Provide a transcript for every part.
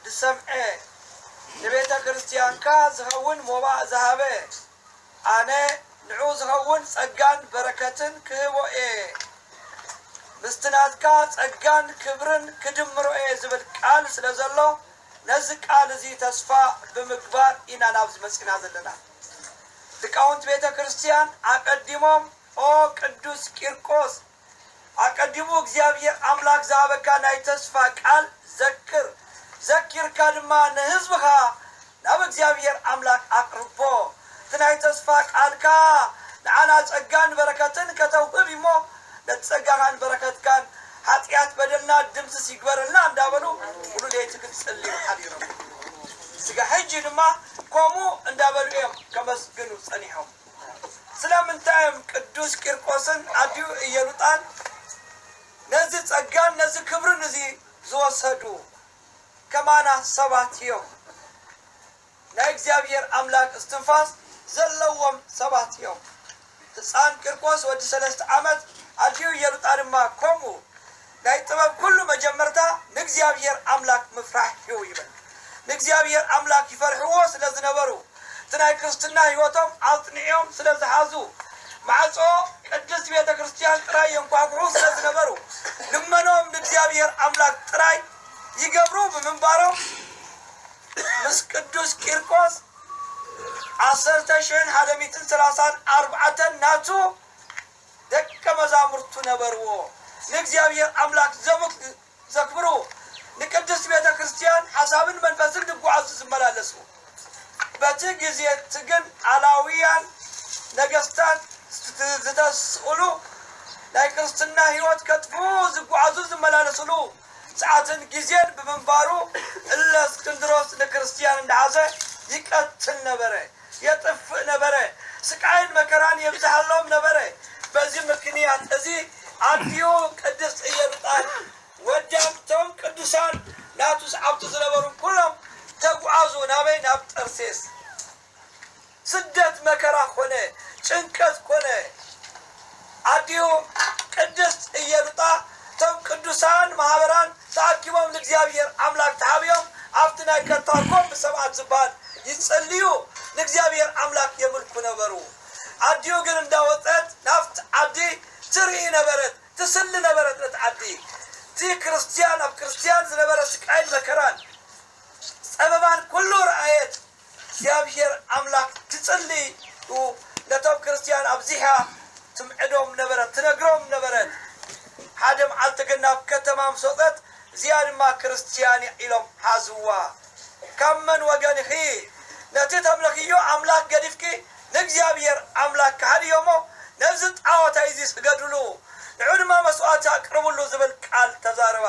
ዝሰምዐ፣ ንቤተ ክርስቲያንካ ዝኸውን ሞባእ ዝሃበ፣ ኣነ ንዑ ዝኸውን ጸጋን በረከትን ክህቦ እየ። ምስቲ ናትካ ጸጋን ክብርን ክድምሮ እየ ዝብል ቃል ስለ ዘሎ፣ ነዚ ቃል እዚ ተስፋ ብምግባር ኢና ናብዚ መጺና ዘለና። ሊቃውንት ቤተ ክርስቲያን ኣቐዲሞም፣ ኦ ቅዱስ ቂርቆስ፣ ኣቐዲሙ እግዚኣብሔር ኣምላኽ ዝሃበካ ናይ ተስፋ ቃል ዘክር፣ ዘኪርካ ድማ ንህዝብኻ ናብ እግዚኣብሔር ኣምላኽ ኣቕርቦ። እቲ ናይ ተስፋ ቃልካ ንዓና ጸጋን በረከትን ከተውህብ እሞ፣ ነቲ ጸጋኻን በረከትካን ሓጢኣት በደልና ድምስስ ይግበረልና እንዳበሉ ሙሉ ለይቲ ክጽልዩ ሓዲሮም። ስጋ ሕጂ ድማ ከምኡ እንዳበሉ እዮም ከመስግኑ ጸኒሖም። ስለምንታይ እዮም ቅዱስ ቂርቆስን ኣዲኡ እየሉጣን ነዚ ጸጋን ነዚ ክብርን እዚ ዝወሰዱ? ከማና ሰባት እዮም። ናይ እግዚኣብሔር ኣምላክ እስትንፋስ ዘለዎም ሰባት እዮም። ህፃን ቂርቆስ ወዲ ሰለስተ ዓመት ኣዲኡ እየሉጣ ድማ ከምኡ። ናይ ጥበብ ኩሉ መጀመርታ ንእግዚኣብሔር ኣምላክ ምፍራሕ እዩ ይብል። ንእግዚኣብሔር ኣምላክ ይፈርሕዎ ስለ ዝነበሩ፣ እቲ ናይ ክርስትና ህይወቶም ኣጽኒዕዮም ስለ ዝሓዙ፣ ማዕጾ ቅድስት ቤተ ክርስቲያን ጥራይ የንኳኩሑ ስለ ዝነበሩ፣ ልመኖም ንእግዚኣብሔር ኣምላክ ጥራይ ይገብሩ ብምንባሮም፣ ምስ ቅዱስ ቂርቆስ ዓሰርተ ሽሕን ሓደ ሚእትን ሰላሳን ኣርባዕተን ናቱ ደቀ መዛሙርቱ ነበርዎ። ንእግዚኣብሔር ኣምላክ ዘምክ-፣ ዘክብሩ፣ ንቅድስት ቤተ ክርስቲያን ሓሳብን መንፈስን ዝጓዓዙ ዝመላለሱ። በቲ ግዜ እቲ ግን ኣላውያን ነገስታት ዝተስእሉ፣ ናይ ክርስትና ህይወት ከጥፍኡ ዝጓዓዙ ዝመላለስሉ ሰዓትን ግዜን ብምንባሩ፣ እለእስክንድሮስ ንክርስቲያን እንዳሓዘ ይቀትል ነበረ፣ የጥፍእ ነበረ፣ ስቃይን መከራን የብዝሃሎም ነበረ። በዚ ምክንያት እዚ ኣዲኡ ቅድስት እየሉጣን ወዳም እቶም ቅዱሳን ናቱ ሰዓብቱ ዝነበሩ ኩሎም ተጓዓዙ። ናበይ? ናብ ጠርሴስ። ስደት መከራ ኮነ፣ ጭንቀት ኮነ። ኣዲኡ ቅድስት እየሉጣ እቶም ቅዱሳን ማህበራን ተኣኪቦም ንእግዚኣብሔር ኣምላክ ተሓብዮም ኣብቲ ናይ ካታኮምብ ሰብኣት ዝበሃል ይጸልዩ፣ ንእግዚኣብሔር ኣምላክ የምልኩ ነበሩ። ኣዲኡ ግን እንዳወጸት ናብቲ ዓዲ ትርኢ ነበረት፣ ትስሊ ነበረት ነቲ ዓዲ። እቲ ክርስትያን ኣብ ክርስትያን ዝነበረ ስቃይን መከራን ጸበባን ኩሉ ረኣየት። እግዚኣብሔር ኣምላክ ትጽልይ ነቶም ክርስትያን ኣብዚሓ ትምዕዶም ነበረት፣ ትነግሮም ነበረት። ሓደ መዓልቲ ግን ናብ ከተማ ምስ ወጸት፣ እዚኣ ድማ ክርስትያን እያ ኢሎም ሓዝዋ። ካብ መን ወገን ኢኺ? ነቲ ተምልኽዮ ኣምላክ ገዲፍኪ ንእግዚኣብሔር ኣምላክ ክሓድዮ እሞ ነዚ ጣዖት እዚ ስገድሉ፣ ንዑ ድማ መስዋዕቲ ኣቅርብሉ ዝብል ቃል ተዛረባ።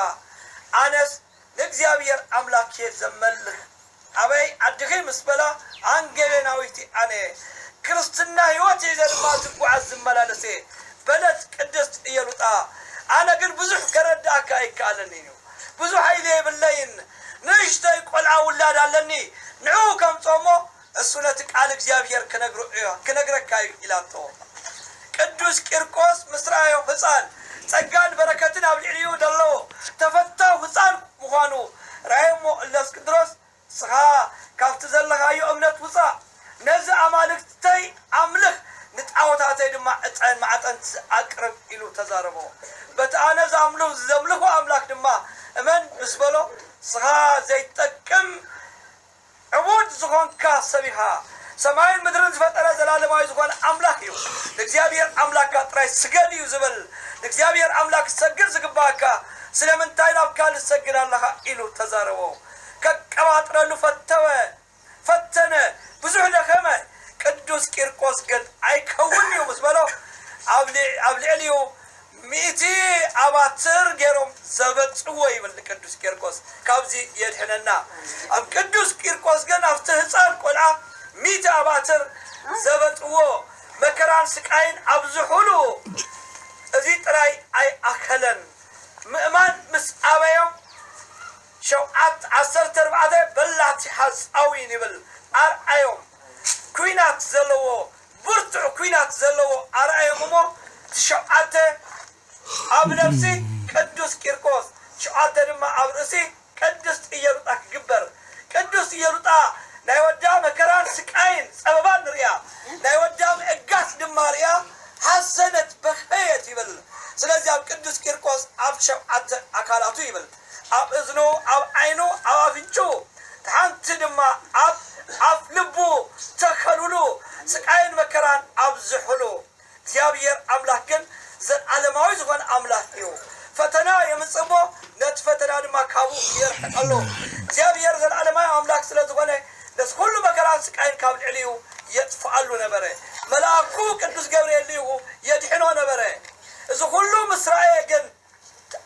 ኣነስ ንእግዚኣብሔር ኣምላክ እየ ዘመልኽ። ኣበይ ዓድኺ ምስ በላ፣ ኣንገቤናዊት ኣነ፣ ክርስትና ህይወት ሒዘ ድማ ዝጓዓዝ ዝመላለስ እየ በለት ቅድስት እየሉጣ። ኣነ ግን ብዙሕ ከረድኣካ ኣይከኣለንን እዩ። ብዙሕ ሓይሊ የብለይን። ንእሽተይ ቆልዓ ውላድ ኣለኒ። ንዕኡ ከምጽኦ እሞ እሱ ነቲ ቃል እግዚኣብሔር ክነግሮ-፣ ክነግረካ እዩ ኢላቶ። ቅዱስ ቂርቆስ ምስ ረኣዮ ህፃን ጸጋን በረከትን ኣብ ልዕሊኡ ዘለዎ ተፈታው ህፃን ምዃኑ ረኣዮ እሞ እለእስክንድሮስ፣ ንስኻ ካብቲ ዘለኻዮ እምነት ውፃእ፣ ነዚ ኣማልክተይ ኣምልኽ፣ ንጣዖታተይ ድማ ዕጣን ማዕጠንት ኣቅርብ ኢሉ ተዛረቦ። በቲ ኣነ ዝኣምሉ-፣ ዘምልኾ ኣምላኽ ድማ እመን ምስ በሎ፣ ንስኻ ዘይትጠቅም ዕቡድ ዝኾንካ ሰብ ኢኻ። ሰማይን ምድርን ዝፈጠረ ዘላለማዊ ዝኾነ ኣምላኽ እዩ። ንእግዚኣብሔር ኣምላኽካ ጥራይ ስገድ እዩ ዝብል። ንእግዚኣብሔር ኣምላኽ ክትሰግድ ዝግባኣካ ስለምንታይ ናብ ካልእ ትሰግድ ኣለኻ? ኢሉ ተዛረቦ። ከቀባጥረሉ ፈተወ፣ ፈተነ፣ ብዙሕ ደኸመ። ቅዱስ ቂርቆስ ግን ኣይከውን እዩ ምስ በሎ፣ ኣብ ል-፣ ኣብ ልዕሊኡ ሚእቲ ኣባትር ገይሮም ዘበጥዎ ይብል ንቅዱስ ቂርቆስ። ካብዚ የድሕነና። ኣብ ቅዱስ ቂርቆስ ግን ኣብቲ ህፃን ቆልዓ ሚእቲ ኣባትር ዘበጥዎ መከራን ስቃይን ኣብዝሑሉ። እዚ ጥራይ ኣይኣኸለን። ምእማን ምስ ኣበዮም ሸውዓት-፣ ዓሰርተ ኣርባዕተ በላቲ ሓፃዊን ይብል ኣርኣዮም። ኲናት ዘለዎ፣ ብርቱዕ ኲናት ዘለዎ ኣርኣዮም እሞ፣ እቲ ሸውዓተ ኣብ ነፍሲ ቅዱስ ቂርቆስ፣ ሸውዓተ ድማ ኣብ ርእሲ ቅድስቲ ኢየሉጣ ክግበር። ቅድስቲ ኢየሉጣ ናይ ወዳ መከራን ስቃይን ጸበባን ንርእያ፣ ናይ ወዳ ምእጋት ድማ ርእያ ሓዘነት፣ በኸየት ይብል። ስለዚ ኣብ ቅዱስ ቂርቆስ ኣብ ሸውዓተ ኣካላቱ ይብል፣ ኣብ እዝኑ፣ ኣብ ዓይኑ፣ ኣብ ኣፍንጭኡ፣ ሓንቲ ድማ ኣብ ኣፍ ልቡ ተኸሉሉ፣ ስቃይን መከራን ኣብዝሑሉ። እግዚኣብሔር ኣምላኽ ግን ዘለዓለማዊ ዝኾነ ኣምላኽ እዩ። ፈተና የምጽእ እሞ ነቲ ፈተና ድማ ካብኡ የርሕቐሉ። እግዚኣብሔር ዘለዓለማዊ ኣምላኽ ስለ ዝኾነ ነቲ ኩሉ መከራን ስቃይን ካብ ልዕሊኡ የጥፍኣሉ ነበረ። መልኣኩ ቅዱስ ገብርኤል ልኢኹ የድሕኖ ነበረ። እዚ ኩሉ ምስ ረኣየ ግን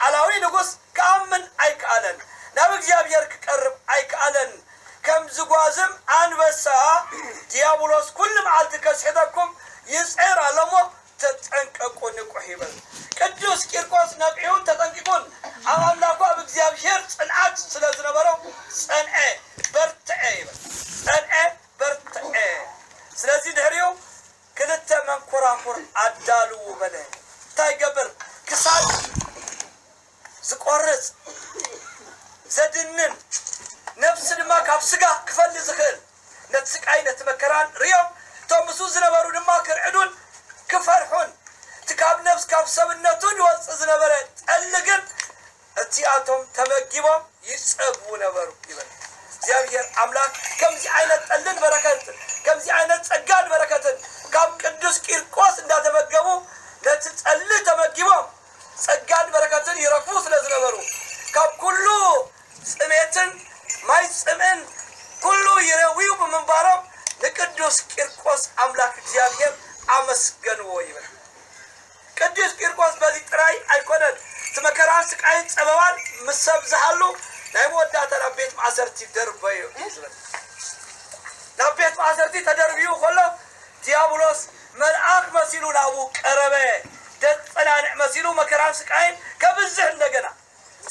ኣላዊ ንጉስ ክኣምን ኣይከኣለን። ናብ እግዚኣብሔር ክቀርብ ኣይከኣለን። ከም ዝጓዝም ኣንበሳ ዲያብሎስ ኩሉ መዓልቲ ከስሕተኩም ይጽዕር ኣሎ እሞ ተጠንቀቁ፣ ንቁሕ ይብል። ቅዱስ ቂርቆስ ነቂሑን ተጠንቂቁን ኣብ ኣምላኩ ኣብ እግዚኣብሔር ጽንዓት ስለ ዝነበሮ ጸንዐ፣ በርትዐ ይብል። ጸንዐ፣ በርትዐ። ስለዚ ድሕሪኡ ክልተ መንኮራኩር ኣዳልዉ በለ። እንታይ ይገብር? ክሳድ ዝቆርጽ፣ ዘድንን፣ ነፍሲ ድማ ካብ ስጋ ክፈሊ ዝኽእል፣ ነቲ ስቃይ ነቲ መከራን ርእዮም፣ እቶም ምስኡ ዝነበሩ ድማ ክርዕዱን ክፈርሑን፣ እቲ ካብ ነፍስ ካብ ሰብነቱ ዝወጽእ ዝነበረ ጠሊ ግን እቲኣቶም ተመጊቦም ይጸግቡ ነበሩ ይብል። እግዚኣብሔር ኣምላክ ከምዚ ዓይነት ጠልን በረከትን ከምዚ ዓይነት ጸጋን በረከትን ካብ ቅዱስ ቂርቆስ እንዳተመገቡ ነቲ ጠሊ ተመጊቦም ጸጋን በረከትን ይረክቡ ስለ ዝነበሩ ካብ ኩሉ ጽሜትን ማይ ጽምእን ኩሉ ይረውዩ ብምንባሮም ንቅዱስ ቂርቆስ ኣምላክ እግዚኣብሔር ኣመስገንዎ ይብል። ቅዱስ ቂርቆስ በዚ ጥራይ ኣይኮነን፣ እቲ መከራን ስቃይን ጸበባን ምስ ኣብዝሓሉ ናይ መወዳእታ ናብ ቤት ማእሰርቲ ደርበዮ እዩ ዝብል። ናብ ቤት ማእሰርቲ ተደርብዩ ከሎ ዲያብሎስ መልኣኽ መሲሉ ናብኡ ቀረበ፣ ደጸናንዕ መሲሉ መከራን ስቃይን ከብዝሕ እንደገና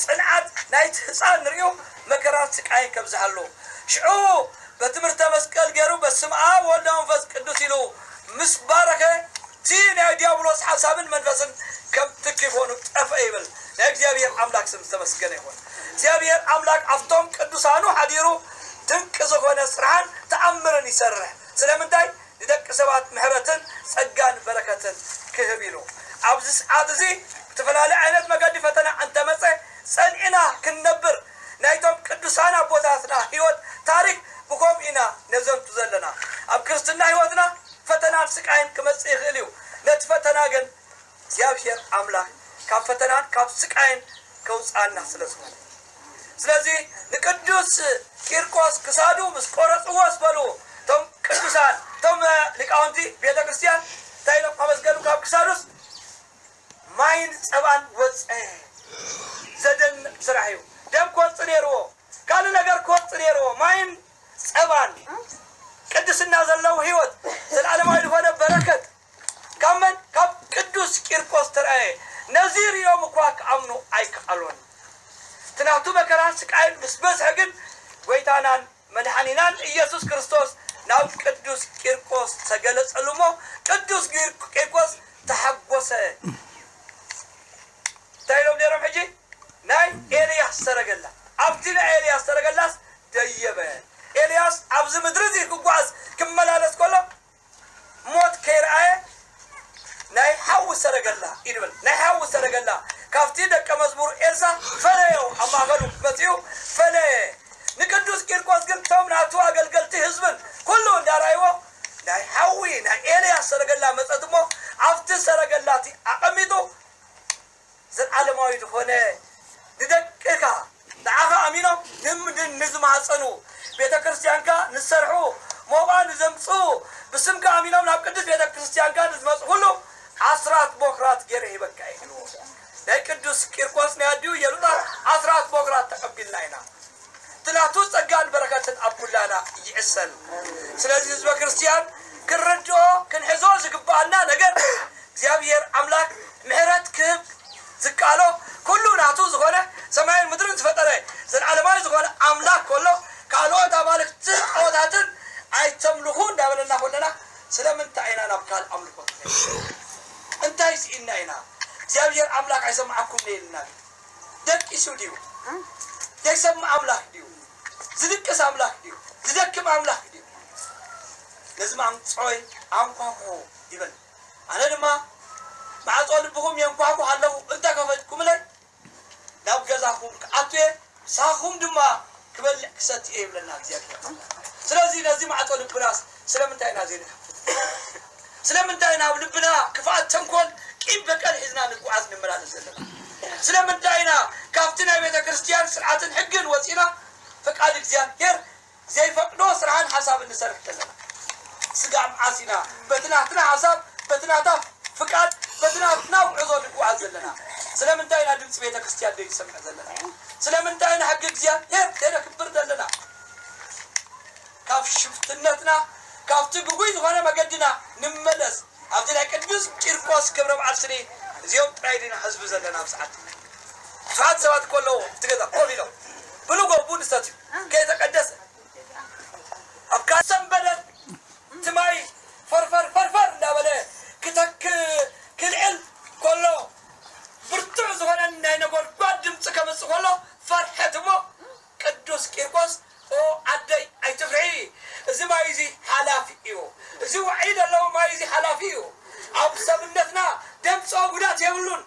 ጽንዓት ናይቲ ህጻን ንርእዩ መከራን ስቃይን ከብዝሓሉ። ሽዑ በትምህርተ መስቀል ገይሩ በስመ ኣብ ወወልድ ወመንፈስ ቅዱስ ኢሉ ምስ ባረኸ እቲ ናይ ዲያብሎስ ሓሳብን መንፈስን ከም ትኪ ኮኑ ጠፍአ ይብል። ናይ እግዚኣብሔር ኣምላክ ስም ዝተመስገነ ይኹን። እግዚኣብሔር ኣምላክ ኣብቶም ቅዱሳኑ ሓዲሩ ድንቂ ዝኾነ ስራሕን ተኣምርን ይሰርሕ። ስለምንታይ? ንደቂ ሰባት ምሕረትን ጸጋን በረከትን ክህብ ኢሉ። ኣብዚ ሰዓት እዚ ብተፈላለየ ዓይነት መገዲ ፈተና እንተመጸ ጸኒዕና ክንነብር ናይቶም ቅዱሳን ኣቦታትና ህይወት ታሪክ ብከምኡ ኢና ነዘንቱ ዘለና። ኣብ ክርስትና ህይወትና ፈተናን ስቃይን ክመጽእ ይኽእል እዩ። ነቲ ፈተና ግን እግዚኣብሔር ኣምላክ ካብ ፈተናን ካብ ስቃይን ከውፅኣና ስለ ዝኾነ። ስለዚ ንቅዱስ ቂርቆስ ክሳዱ ምስ ቆረፅዎስ በሉ እቶም ቅዱሳን እቶም ሊቃውንቲ ቤተ ክርስቲያን እንታይ ኢሎም ኣመስገኑ? ካብ ክሳዱስ ማይን ፀባን ወፀ። ዘደንቅ ስራሕ እዩ። ደም ክወፅእ ነይርዎ፣ ካልእ ነገር ክወፅእ ነይርዎ። ማይን ፀባን ቅድስና ዘለዎ ህይወት፣ ዘለዓለማዊ ዝኾነ በረከት ካብ መን? ካብ ቅዱስ ቂርቆስ ተራእየ። ነዚ ሪኦም እኳ ክኣምኑ ኣይከኣሉን። እቲ ናቱ መከራን ስቃይን ምስ በዝሐ ግን ጎይታናን መድሓኒናን ኢየሱስ ክርስቶስ ናብ ቅዱስ ቂርቆስ ተገለጸሉ እሞ ቅዱስ ቂር- ቂርቆስ ተሓጎሰ። እንታይ ኢሎም ነይሮም ሕጂ? ናይ ኤልያስ ሰረገላ። ኣብቲ ናይ ኤልያስ ሰረገላስ ደየበ። ኤልያስ ኣብዚ ምድሪ እዚ ክጓዝ ክመላለስ ከሎ ሞት ከይረኣየ ናይ ሓዊ ሰረገላ እዩ ድብል። ናይ ሓዊ ሰረገላ ካብቲ ደቀ መዝሙር ኤልሳ ፈለዮ፣ ኣብ ማእኸሉ መፂኡ ፈለየ። ንቅዱስ ቂርቆስ ግን እቶም ናቱ ኣገልገልቲ ህዝብን ኩሉ እንዳረኣይዎ ናይ ሓዊ ናይ ኤልያስ ሰረገላ መፀት እሞ ኣብቲ ሰረገላ እቲ ኣቐሚጡ ዘለዓለማዊ ዝኾነ ንደቅካ ንዓኻ ኣሚኖም ንምድን ንዝማፀኑ ቤተ ክርስቲያንካ ንሰርሑ ሞባ ንዘምፅኡ ብስምካ ኣሚኖም ናብ ቅዱስ ቤተ ክርስቲያንካ ንዝመፁ ኩሉ ኣስራት ቦክራት ገይረ ሂበካ እየ ኢልዎ። ናይ ቅዱስ ቂርቆስ ናይ ኣዲኡ የሉጣ ኣስራት ቦክራት ተቐቢልና ኢና። እቲ ናቱ ጸጋን በረከትን ኣብ ኩላና ይዕሰል። ስለዚ ህዝበ ክርስቲያን ክንርድኦ ክንሕዞ ዝግባኣና ነገር እግዚኣብሔር ኣምላክ ምሕረት ክህብ ዝከኣሎ ኩሉ ናቱ ዝኾነ ሰማይን ምድርን ዝፈጠረ ዘለዓለማዊ ዝኾነ ኣምላክ ከሎ ካልኦት ኣማልክትን ጣዖታትን ኣይተምልኹ እንዳበለና ከለና ስለምንታይ ኢና ናብ ካልእ ኣምልኮ እንታይ ስኢና ኢና እግዚኣብሔር ኣምላክ ኣይሰማዓኩም ኢልና ደቂሱ ድዩ ዘይሰምዕ ኣምላኽ ድዩ? ዝድቅስ ኣምላኽ ድዩ? ዝደክም ኣምላኽ ድዩ? ነዚ ማዕጾይ ኣንኳኩ ይብል። ኣነ ድማ ማዕጾ ልብኹም የንኳኩ ኣለኹ፣ እንተ ከፈትኩምለይ ናብ ገዛኹም ክኣቱ እየ፣ ምሳኹም ድማ ክበልዕ ክሰቲ እየ ይብለና እግዚኣብሔር። ስለዚ ነዚ ማዕጾ ልብናስ ስለምንታይ ኢና ዘይንከፍት? ስለምንታይ ኢና ኣብ ልብና ክፍኣት፣ ተንኮል፣ ቂም በቀል ሒዝና ንጓዓዝ ንመላለስ ዘለና? ስለምንታይ ኢና ካብቲ ናይ ቤተ ክርስቲያን ስርዓትን ሕግን ወጺና ፍቃድ እግዚኣብሔር ዘይፈቅዶ ስራሕን ሓሳብ እንሰርሕ ዘለና? ስጋዕ መዓስ ኢና በቲ ናትና ሓሳብ፣ በቲ ናታ ፍቃድ፣ በቲ ናትና ጉዕዞ ንጓዓዝ ዘለና? ስለምንታይ ኢና ድምፂ ቤተ ክርስቲያን ዘይንሰምዕ ዘለና? ስለምንታይ ኢና ሕጊ እግዚኣብሔር ዘይነክብር ዘለና? ካብ ሽፍትነትና፣ ካብቲ ግጉይ ዝኾነ መገድና ንመለስ። ኣብቲ ናይ ቅዱስ ቂርቆስ ክብረ በዓል ስኒ እዚኦም ጥራይ ዲና ህዝቢ ዘለና ኣብ ሰዓት? ብዙሓት ሰባት እኮ ኣለዎ፣ ኣብቲ ገዛ ኮፍ ኢሎም ብንጎ ቡን ዝሰትዩ፣ ከይተቀደሰ ኣብ ካሰንበደት እቲ ማይ ፈርፈር ፈርፈር እንዳበለ ክተክ ክልዕል ከሎ፣ ብርቱዕ ዝኾነ ናይ ነጎድጓድ ድምፂ ከምፅእ ከሎ ፈርሐት እሞ፣ ቅዱስ ቂርቆስ፣ ኦ ኣደይ ኣይትፍርሒ፣ እዚ ማይ እዚ ሓላፊ እዩ፣ እዚ ውዒ ዘለዎ ማይ እዚ ሓላፊ እዩ። ኣብ ሰብነትና ደምፅኦ ጉዳት የብሉን።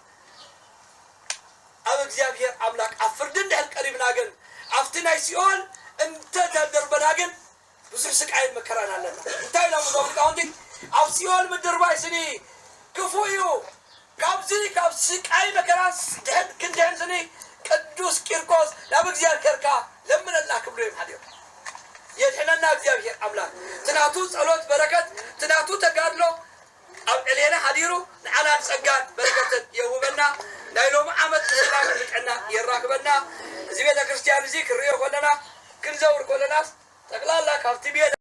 ኣብ እግዚኣብሔር ኣምላክ ኣብ ፍርዲ እንድሕር ቀሪብና ግን፣ ኣብቲ ናይ ሲኦል እንተተደርበና ግን ብዙሕ ስቃይን መከራን ኣለና። እንታይ ኢሎም እዞም ሊቃውንቲ? ኣብ ሲኦል ምድርባይ ስኒ ክፉእ እዩ። ካብዚ ካብ ስቃይ መከራን ድሕን ክንድሕን ስኒ ቅዱስ ቂርቆስ ናብ እግዚኣብሔር ከ ለምነልና ክብሉ እዮም ሓዲሮም። የድሕነና እግዚኣብሔር ኣምላክ። ትናቱ ጸሎት በረከት፣ ትናቱ ተጋድሎ ኣብ ዕሌና ሓዲሩ ንዓና ጸጋን በረከትን የውህበና። ናይ ሎሚ ዓመት ብሰላም ብጥዕና የራክበና። እዚ ቤተ ክርስቲያን እዚ ክንሪኦ ከለና፣ ክንዘውር ከለናስ፣ ጠቅላላ ካብቲ ቤት